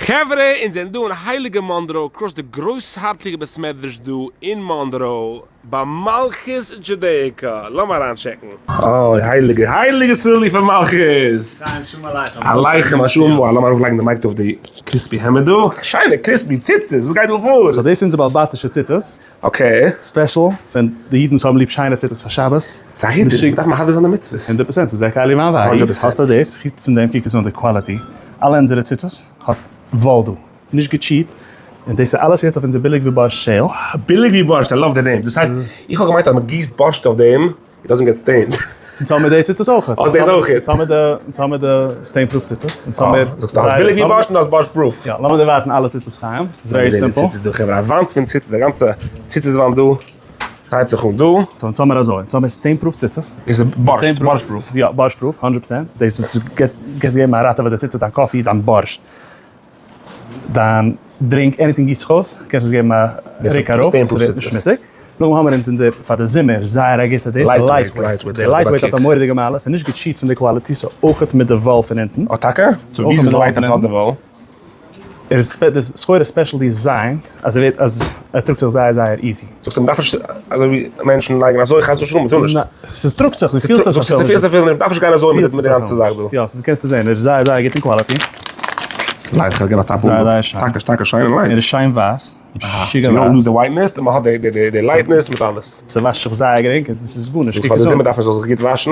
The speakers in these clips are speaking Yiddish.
חברה, אונז זענען דא אין הייליגע מאנדרא, across די גרויסארטיגע בית מדרש דא אין מאנדרא, ביי מלכות דזשודעיקא, לאמיר אריינטשעקן. אוי הייליגע הייליגע סרולי פון מלכות! עליכם השלום, וואו לאמיר ארויפלייגן די mic דא אויף די crispy העמד דא, שיינע crispy ציצית, וואס גייט דא פאר? so דאס איז אונזער בעל בתישע ציצית. okay. special פון די אידן וואס האבן ליב שיינע ציצית פאר שבת. ס'איז א הידור, מ'דארף מהדר זיין די מצוות. 100 פראצענט, ס'איז זעקה עלי מען וויי, האסטו דאס, חוץ פון דעם קוק עס אן די quality, אלע אונזערע ציצית האט וואל דא, נישט געטשיט, און דאס איז אלעס יעצט אויף אונזער ביליג ווי בארשט sale. ביליג ווי בארשט, I love די name, דאס הייסט איך האב געמיינט אז מ'גיסט בארשט אויף דעם, it doesn't get stained. אונז האבן מיר די ציצית אויך. האסט דאס אויך? אונז האבן מיר די, אונז האבן מיר די stain proof ציצית, אונז האבן מיר. זאגסט אז ביליג ווי בארשט און אז בארשט proof. יא, לאמיר דיר ווייזן אלע ציצית חיים, ס'איז very simple. ציצית דא חברה, א וואנט פון ציצית, א גאנצע ציצית וואנט דא, ס'הייבט זיך אן דא. so אונז האבן מיר אזוי, אונז האבן מיר stain proof ציצית. דאס איז בארשט, בארשט proof. יא, בארשט proof, 100 פראצענט, דאס איז קענסט געבן א ראטעווע די ציצית, דיין coffee, דיין בארשט. דיין drink anything גיסט זיך אויס, קענסט עס געבן א ריק אראפ, עס ווערט נישט שמוציג. נאכדעם האמיר אונז אונזער פאר די זומער זייער א גוטע דאס, lightweight. די lightweight האט א מורא'דיגע מעלה, ס'איז נישט געטשיט פון די quality, ס'איז אויכעט מיט די וואל פון אונטן. אה טאקע? so ווי איז עס light אז ס'האט די וואל? ער איז די סחורה איז special designed אז ער ווערט אז ער טראגט זיך זייער זייער easy. זאגסט מ'דארף נישט אזוי ווי מענטשן לייגן אזוי חס ושלום מ'טאר נישט. ניין, ס'טראגט זיך, דו פילסט עס אפילו נישט. ס'פילט מ'דארף נישט גיין אזוי מיט די גאנצע זאך דא. יא, סאו דו קענסט עס זען, ער איז זייער זייער גוט אין quality. ס'לייט, כ'וועל געבן א טאפ זייער זייער שיין. טאקע טאקע שיינע light. ער איז שיין ווייס, משוגע ווייס. ס'איז די whiteness און מ'האט די lightness מיט אלעס. ס'וואשט זיך זייער גרינג, און ס'איז גארנישט. פאר די זומער דארף מען ס'זאל זיך גוט וואשן,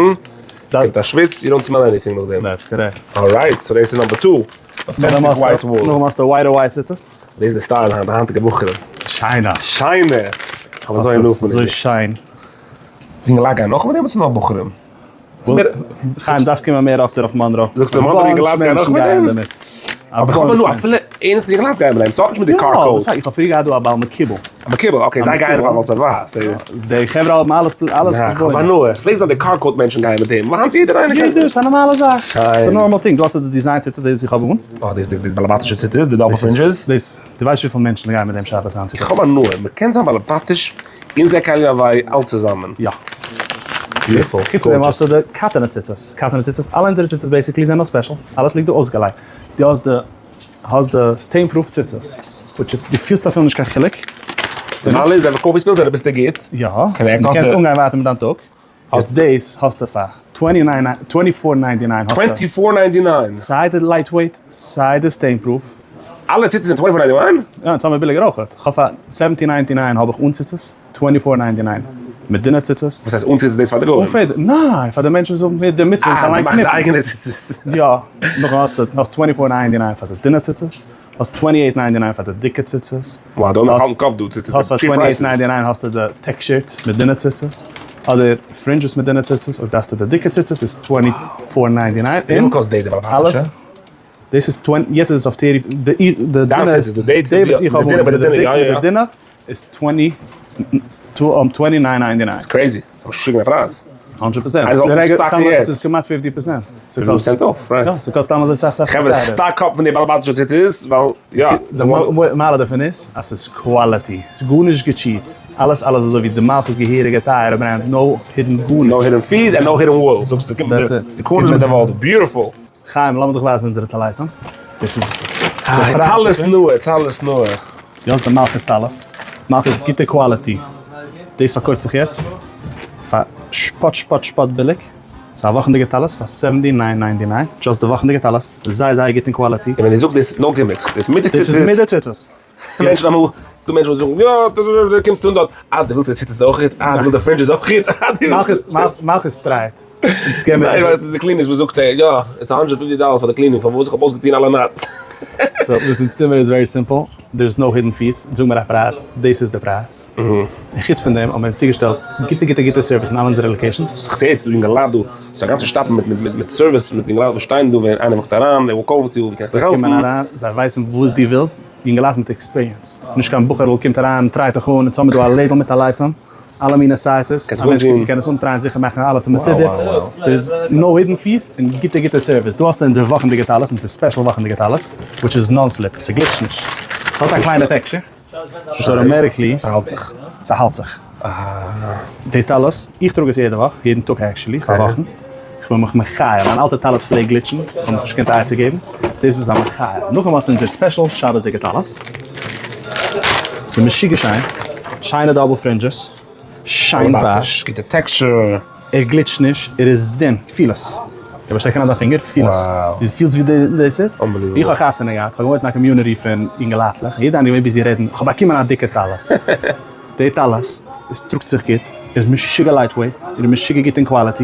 קומט א שוויץ, you don't smell anything נאכדעם. That's correct. Alright, so דאס איז number two. Authentic white wool. נאכדעם האסטו ווייטע white ציצית. דאס איז די style היינט, די היינטיגע בחורים. שיינע. שיינע. כ'האב אזוי הנאה פון אזוי שיין. יונגעלייט גייען נאך מיט דעם אדער ס'נאר בחורים? חיים דארפסט קומען מער אפטער אויף מאנרא. זאגסט די מאנרא יונגעלייט גייען נאך מיט דעם? אבער איך האב הנאה אפילו ערנסטע יונגעלייט גייען מיט דעם, ס'האט נישט מיט די car code. יא, איך האב פריער געהאט דא א בעל מקובל. א מקובל, okay, זיי גייען ווייל ס'איז ווייס. די חברה האבן אלעס אלעס חשבונות. כ'האב הנאה, ס'פלעגט זיין די car code מענטשן גייען מיט דעם, היינט יעדער איינער קען. יעדער, ס'איז א נארמאלע זאך. ס'איז א normal thing, דו האסט די design ציצית דאס איך האב אן. אה, דאס די באלעבאטישע ציצית, די double fringes. דאס, דו ווייסט וויפיל מענטשן גייען מיט דעם שבת היינט איך האב הנאה, מ'קען זיין באלעבאטיש און זיי קענען אוואי אלץ צוזאמען. יא. Beautiful. חוץ דעם האסטו די קאטענע ציצית, קאטענע ציצית, אלע אונזערע ציצית basically זענען נאר special, אלעס ליגט דא אויסגעלייגט. דו האסט די. האסט די stain proof ציצית, which דו פילסט אפילו נישט קיין חילוק. די מעלה איז אז ווען coffee spilled דאן ביסטו גוט. יא, דו קענסט אנגיין ווייטער מיט דיין טאג. יעצט דאס האסטו פאר 24.99 האסטו. 24.99? סיי די lightweight סיי די stain proof. אלע ציצית זענען 24.99? יא, אונז האמיר ביליגער אויכעט. כ'האב פאר 17.99 האב איך אן ציצית. 24.99 מיט דינע ציצית. וואס הייסט אן ציצית דאס פאר די גוים? אן פעדער, ניין פאר די מענטשן וואס האבן מיט די מצוה אה, זיי מאכן די אייגענע ציצית. יא, נאכדעם האסטו האסט 24.99 פאר די דינע ציצית, האסט 28.99 פאר די דיקע ציצית. וואו, דא נאך האלטן קאפ דא, ציצית האסט פאר 28.99 האסטו די textured מיט דינע ציצית, אדער fringes מיט דינע ציצית, אויב דארפסטו די דיקע ציצית איז 24.99. וויפיל קאסט די די בעל הבית'ישע? דאס איז twenty, יעצט איז עס אויף thirty, די דינע איז, די וואס איך האב אן, די דינע איז twenty, 29.99. ס'איז crazy, ס'איז א משוגענע פרייז. 100 פראצענט. איינער זאל קויפן stock יעצט. ס'איז כמעט 50 פראצענט. 50 percent off, right. יא, ס'קאסט סתם אזוי סאך סאך חברה stock up פון די בעל הבתישע ציצית, ווייל יא. די מעלה דערפון איז אז ס'איז quality, ס'איז גארנישט געטשיט, אלעס אלעס אזוי ווי די מלכות געהעריגע טייערע brand, no hidden גארנישט. No hidden fees and no hidden wool, זאגסטו, קומט מיט די corners מיט די וואל, beautiful. חיים, לאמיר דיך ווייזן אונזערע טליתים. דאס איז די טלית נאה, טלית נאה. דו האסט די מלכות טלית. מלכות גוטע quality. דאס פארקויפט זיך יעצט פאר שפאט שפאט שפאט ביליג. ס'איז א וואכענדיגע טלית פאר 79.99. Just די וואכענדיגע טלית. זייער זייער גוט אין quality. און ווען דו זאגסט דאס no gimmicks, דאס מיט די ציצית. דאס איז מיט די ציצית. מענטשן אמאל, ס'דא מענטשן וואס זאגן, יא, דו קומסט אן דארט, אה, דו ווילסט די ציצית אויכעט, אה, דו ווילסט די fringes אויכעט, אה, דו ווילסט. מלכות טרייט. אונז קען מיר. ניין, די cleaners וואס זאגט ער, יא, it's 150 dollars פאר די cleaning, פארוואס איך האב אויסגעטון אלע knots. So, וואס אונז טוהן מיר איז very simple, there is no hidden fees, אונז זאגן מיר א פרייז, דאס איז די פרייז. און חוץ פון דעם האבן מיר צוגעשטעלט גוטע גוטע גוטע service אין אלע אונזערע locations. איך זעה יעצט דא יונגעלייט דא, ס'איז א גאנצע שטאפל מיט מיט מיט service, מיט יונגעלייט וואס שטייען דא ווען איינער וואקט אריין, they walk over to you, ווי קענסטו זיי העלפן? קומען אריין, זיי ווייסן וואס דו ווילסט, יונגעלייט מיט experience, נישט קיין בחור'ל קומט אריין טרייט דיך אן, אונז האמיר דא א לעדל מיט טליתים, אלע מיני sizes, א מענטש קען עס אנטרייען זיכער מאכן אלעס איז מסודר, there is no hidden fees און גוטע גוטע service, דא האסטו אונזער וואכענדיגע טלית, אונזער special וואכענדיגע טלית, which איז non slip, ס'גליטשט נישט, ס'האט א קליינע texture, ס'איז automatically, ס'האלט זיך. ס'האלט זיך. די טלית, איך טראג עס יעדע וואך, יעדן טאג actually, פאר וואכן. איך בין מיך מחיה, מיין אלטע טלית פלעגט גליטשן, איך האב מיך נישט געקענט א עצה געבן, דאס איז א מחיה. נאכדעם האסטו אונזער special שבת'דיגע טלית, ס'איז משוגע שיין, שיינע double fringes, שיין ווייס, גוטע texture. ער גליטשט נישט, ער איז דין, פיל עס. איך שטעק אריין דיין פינגער, פיל עס. דו פילסט ווי דאס איז? איך האב חתונה געהאט, איך האב געוואוינט אין א community פון יונגעלייטלעך, יעדער איינער איז געווען busy רעדן, איך האב באקומען א דיקע טלית. די טלית, עס טראגט זיך גוט, ער איז משוגע lightweight, ער איז משוגע גוט אין quality,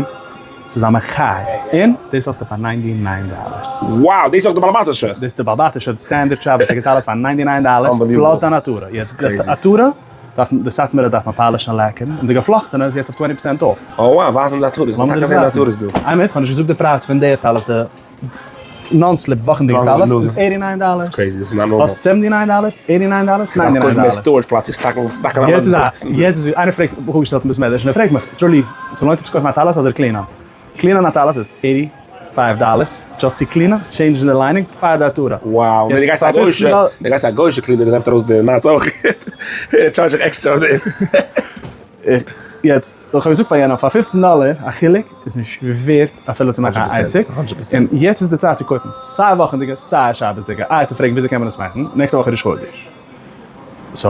ס'איז א מחיה, און דאס האסטו פאר ninety nine dollars. Wow, דאס איז נאך די באלעבאטישע? דאס איז די באלעבאטישע standard שבת'דיגע טלית פאר ninety nine dollars, plus דיין עטרה. יעצט די עטרה דארף מען, די סאטמארע דארף מען פאלישן און לעקערן, און די געפלאכטענע איז יעצט אויף twenty percent off. Oh wow, ווייז מיר די עטרות, איך וויל טאקע זען די עטרות דא. איין מינוט, כ'האב נישט געזאגט די פרייז פון די טלית, די non-slip וואכענדיגע טלית איז eighty nine dollars. ס'איז crazy, דאס איז not normal. האסט seventy nine dollars, eighty nine dollars, ninety nine dollars. storage פלאץ צו stack ן, stack ן אלע יעצט איז א, יעצט איז, איינער פרעגט, מיך אפגעשטעלט אין בית מדרש און ער פרעגט מיך, סרולי, ס'לוינט זיך צו קויפן א טלית אדער clean ען? clean ען א טלית איז eighty five dollars, just צו clean ען, change ן די lining, פאר די עטרה. Wow, ווען דו גייסט א גוי'שע, ווען דו גייסט א גוי'שע cleaner, דער נעמט ארויס די knots אויך, ער charge דיך עקסטרא אויף דעם. יעצט, איך האב געזאגט פאר יענעם, פאר 15 דאלער א חילוק איז נישט ווערט אפילו צו מאכן א עסק, און יעצט איז די צייט צו קויפן סיי וואכענדיגע סיי שבת'דיגע, איי צו פרעגן וויאזוי קען מען עס מאכן, נעקסטע וואך איז ראש חודש, so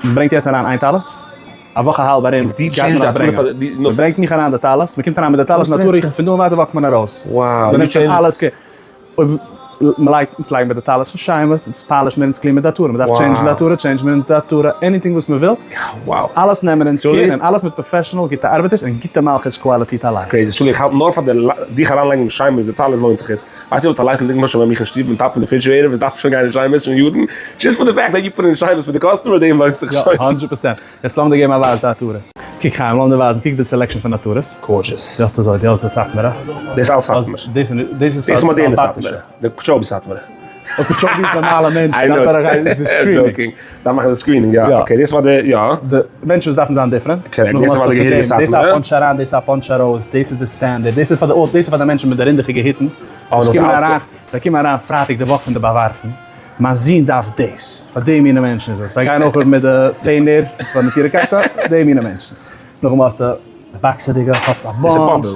מ'ברענגט יעצט אריין איין טלית, א וואך א האלב ארום גייט מען נאך ברענגען, מ'ברענגט מיך אריין די טלית, מ'קומט אריין מיט די טלית נאטור, פון דא און ווייטער walk ט מען ארויס, מ'נעמט שוין אלעס. אויב מ'לייגט אונז לייגן מיט די טלית פון שיימעס, אונז polish מיר אונז clean מיט די עטרה, מ'דארף change ן די עטרה, change מיר אונז די עטרה, anything וואס מ'וויל, אלעס נעמען אונז care און אלעס מיט professional גוטע ארבעטערס און גוטע מלכות quality טלית. crazy, שולי איך האלט נאר פאר די דיך אריינלייגן שיימעס די טלית לוינט זיך עס, ווייסט ווי אויב טלית'ן ליגן שוין ביי מיך אין שטוב אין top פון די refrigerator וואס דארף שוין גיין אין שיימעס שוין יארן, just פאר די fact that you put אין שיימעס פאר די customer דעם לוינט זיך שוין. יא, הונדרעט פראצענט. יעצט לאמיר דיר געבן א ווייז די עטרות. קוק חיים, לאמיר דיר ווייזן, קוק די selection פון עטרות. Gorgeous. דו האסט אזוי, דו האסט די סאטמארע. דאס איז אלס סאטמאר. דאס איז דאס איז מאדערנע סאטמארע. די קוטשאבי סאטמארע. אויב קוטשאבי איז נארמאלע מענטשן, דארף ער אריין די screening. דארף מאכן די screening, יא. Okay, דאס פאר די, יא. די מענטשן וואס דארפן זיין different. Correct, דאס איז פאר די געהעריגע סאטמארע. דאס איז א punch אריין, דאס איז א punch ארויס, דאס איז די standard, דאס איז פאר די, דאס איז פאר די מענטשן מיט די רינדעכיגע היטן. וואס קומען אריין, זיי קומען אריין פרייטאג די וואך פון די באווארפן. מיין זון דארף דאס, פאר די מינע מענטשן איז עס, זיי גייען אויך מיט די פענער פאר נטורי קרתא, די מינע מענטשן. נאכדעם האסטו די באקסעדיגע, האסט א bunch,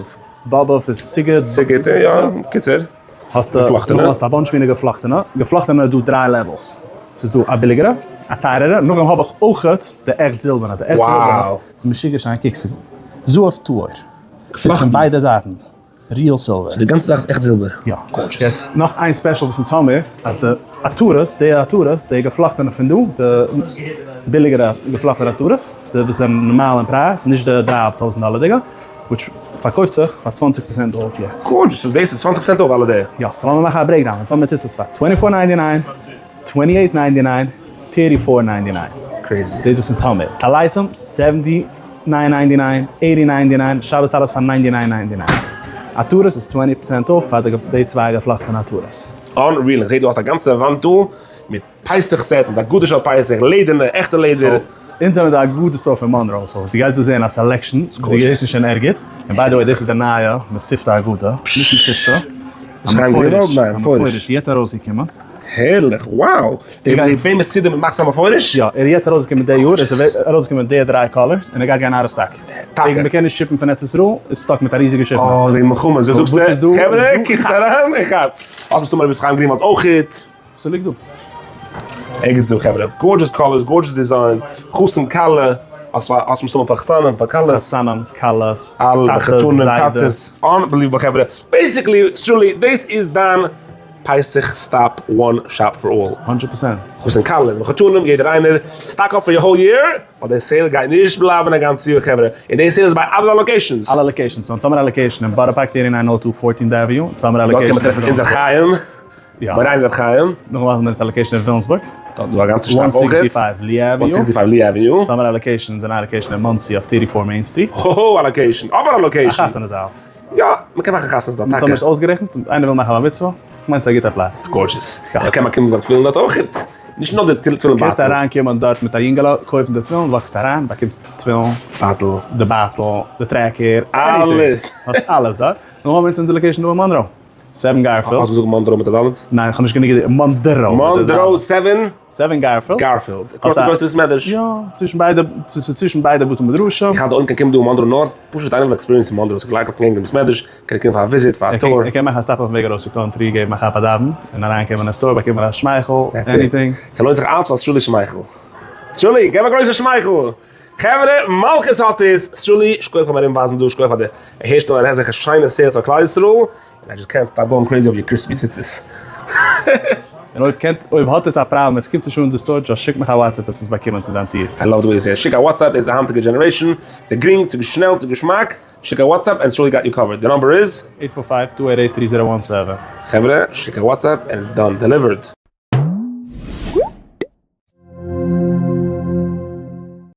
באבוב איז סיגוט. סיגוט, יא, קיצור. האסטו, נאכדעם האסטו א bunch מינע געפלאכטענע, געפלאכטענע איז דא דריי levels, ס'איז דא א ביליגערע, א טייערערע, נאכדעם האב איך אויכעט די עכט זילבערנע, די עכט זילבערנע איז משוגע שיין, קוק ס'איז זהב טהור, ס'איז פון ביידע זייטן. Real silver. So די גאנצע זאך איז עכט זילבער? יא. יעצט נאך איין special וואס אונז האמיר, אז די עטרות, די עטרות, די געפלאכטענע פון דא, די ביליגערע געפלאכטענע עטרות, די וואס זענען נארמאל אין פרייז, נישט די דריי אהאלב טויזענט דאלערדיגע, which פארקויפט זיך פאר 20% off יעצט. Gorgeous, so דאס איז 20% off אלע די? יא, so לאמיר מאכן א breakdown, אונז האמיר יעצט עס פאר twenty four ninety nine, twenty eight ninety nine, thirty four ninety nine. Crazy. דאס איז אונז האמיר. טליתים, seventy nine ninety nine, eighty ninety nine, שבת טלית פאר ninety nine ninety nine. עטרות איז twenty percent off פאר די צוויי געפלאכטענע עטרות. Unreal, איך זעה דו האסט א גאנצע וואנט דא מיט פסח sets, מיט הגדה של פסח, לעדערנע, עכטע לעדער. אונז זעמיר די הגדה store פון מאנרא, so דו גייסט דא זעהן א selection, דו גייסט נישט אין ערגעץ, און by the way דאס איז די נייע מתיבתא הגדה, נישט מתיבתא, המפורש, יעצט ארויסגעקומען. הערליך, wow! די famous סידור מיט מחזור המפורש? יא, ער איז יעצט ארויסגעקומען די יאר, עס איז ארויסגעקומען די דריי colors, און ער גייט גיין out of stock. טאקע? מען קען נישט ship ן פון ארץ ישראל, איז stuck מיט א ריזיגע shipment. אה, וועגן מלחמה, זאגסטו, חברה, קוקטס אריין און כאפטס. האסט מסתמא רבי חיים גרינוואלד אויכעט. ס'ליגט דא. ערגעץ דא חברה, gorgeous colors, gorgeous designs, חתן כלה, האסט מסתמא פאר חתנים, פאר כלות. חתנים, כלות, אלע טאטעס, מחותנים, זיידעס. טאטעס, unbelievable חברה, basically, שרולי, דאס איז דיין פסח stop one shop for all. הונדרעט פראצענט. חתן כלות, מחותנים, יעדער איינער, stock up for your whole year, ווייל די sale גייט נישט בלייבן א גאנץ יאר חברה, און די sale איז ביי אלע locations. אלע locations, אונז האמיר א location אין בארא פארק 3902 fourteenth Avenue, אונז האמיר א דארט location קען מען טרעפן אונזער חיים. יא. מורינו ר' חיים. נאכדעם האבן מיר אונז א location אין וויליאמסבורג. דארט דא א גאנצע שטאפ אויכעט. one sixty five Lee Avenue. one sixty five Lee Avenue. אונז האמיר א location, אונז זענען א location אין מאנסי אויף 34 Main Street. האהא א location, אבער א location. א חתונה זאל. יא, מ'קען מאכן חתונות דארט טאקע. אונז האמיר עס אויסגערעכנט, איינער וויל מאכן א בר מצוה, כ'מיין ס'איז א גוטע פלאץ. ס'איז gorgeous. יא. מ'קען באקומען זיין תפילין דארט אויכעט. נישט נאר די תפילין בייטל. קענסט אריינקומען דארט מיט א יונגעלע, קויפן די תפילין, walk סט אריין, באקומסט תפילין. בייטל. די בייטל, די tracker. אלעס. האסט אלעס דארט. נאר האבן אונז אונזער location דא אין מאנרא. seven Garfield. האסט געזאגט מאנדראו מיט א ד'? ניין, איך האב נישט גענוג געדענקט. מאנדראו. מאנדראו seven. seven Garfield. Garfield. Across די גרויסע בית מדרש. יא, צווישן ביידע, ס'איז צווישן ביידע בתי מדרשים. איך האלט אויב מ'קען קומען דא אין מאנדראו נאר פשוט איינער וויל experience ן מאנדראו, ס'איז גלייך קעגן די בית מדרש, קען ער קומען פאר א visit, פאר א tour. ער קען מאכן א stop אויפן וועג ארויס צו country, געבן א כאפ א דאווען, און אריינקומען אין store באקומען א שמייכל, anything. ס'לוינט זיך אלץ פאר שרולי שמייכל. שרולי, געב א גרויסע שמייכל! חברה, מלכות האט עס! שרולי, שכוח פארן ארומווייזן דא, שכוח פאר די אהערשטעלן אזעלכע שיינע sales פאר כלל ישראל, און I just can't stop going crazy אויף your crispy ציצית. און אויב קענט, אויב האט עטס א פראבלעם עטס קומטס נישט אן די store, just שיק מיך א WhatsApp עס איז באקומען צו דיין טיר. I love the way you say it, שיק א WhatsApp איז די היינטיגע generation, ס'איז גרינג, ס'איז שנעל, ס'איז געשמאק, שיק א WhatsApp and שרולי got you covered, די number איז? eight four five, two eight eight, three zero one seven. חברה, שיק א WhatsApp and it's done, delivered.